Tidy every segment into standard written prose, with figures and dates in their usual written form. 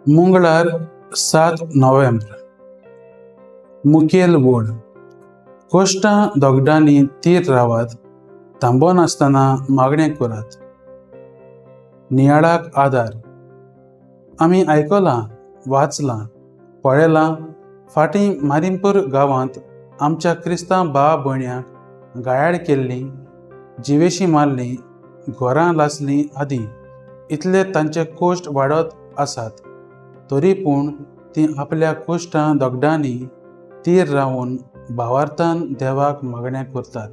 मंगळार 7 नोव्हेंब्र. मुखेल वळ. कश्टां दगडांनी तीर रावात, थांबनासतना मागणें करात. नियाळाक आदार. आमी आयकलां, वाचलां, पळयलां, फाटीं मारिमपूर गांवांत आमच्या क्रिस्तांव भाव भयण्यांक घायाळ केल्लीं, जिवेशी मारलीं, घरां लासलीं आदी. इतले तांचे कश्ट वाडत आसात, तरी पूण तीं आपल्या कश्टां दगडांनी तीर रावन भावार्थान देवाक मागणें करतात.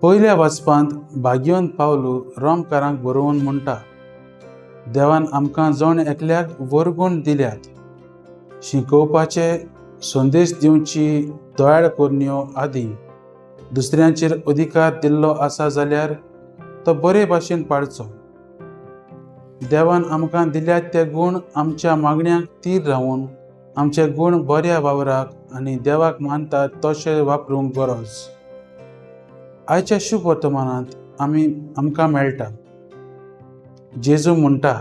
पयल्या वाचपांत भाग्यवंत पावलू रोमकारांक बरोवन म्हणटा, देवान आमकां जण एकल्याक वरगूण दिल्यात, शिकोवपाचे, संदेश दिवची, दयाळ करण्यो आदी. दुसऱ्यांचेर अधिकार दिल्लो आसा जाल्यार तो बरे भाशेन पाळचो. देवान आमकां दिल्यात ते गूण आमच्या मागण्यांक तीर रावन आमचे गूण बऱ्या वावराक आनी देवाक मानतात तशें वापरूंक गरज. आयच्या शुभ वर्तमानांत आमकां मेळटा, जेजू म्हणटा,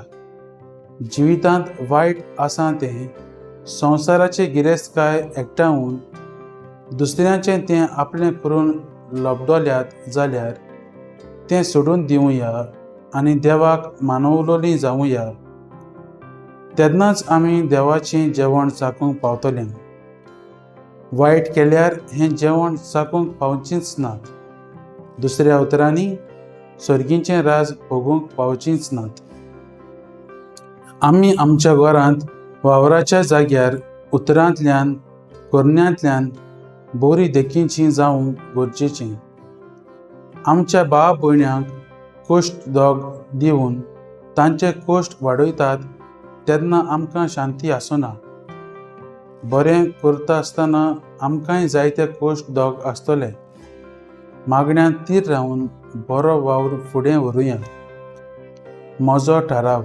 जिवितांत वायट आसा तें संवसाराची गिरेस्तकाय एकठांवन दुसऱ्यांचें तें आपलें करून लबडोल्यात जाल्यार तें सोडून दिवया आनी देवाक मानवलोली जावया, तेन्नाच आमी देवाचें जेवण चाकूंक पावतले. वायट केल्यार हें जेवण चाकूंक पावचींच नात. दुसऱ्या उतरांनी, सर्गीचें राज भोगूंक पावचींच नात. आमी आमच्या घरांत, वावराच्या जाग्यार उतरांतल्यान, करण्यांतल्यान बरी देखीची जावंक गरजेचें. आमच्या भाव भयण्यांक कश्ट दोग दिवन तांचे कश्ट वाडयतात तेन्ना आमकां शांती आसना. बरें करता आसतना आमकांय जायते कश्ट दोग आसतले. मागण्यांत तीर रावन बरो वावर फुडें व्हरूया. म्हजो थाराव: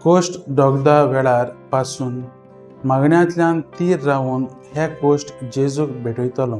कश्ट दोगदा वेळार पासून मागण्यांतल्यान तीर रावन हे कश्ट जेजूक भेटयतलो.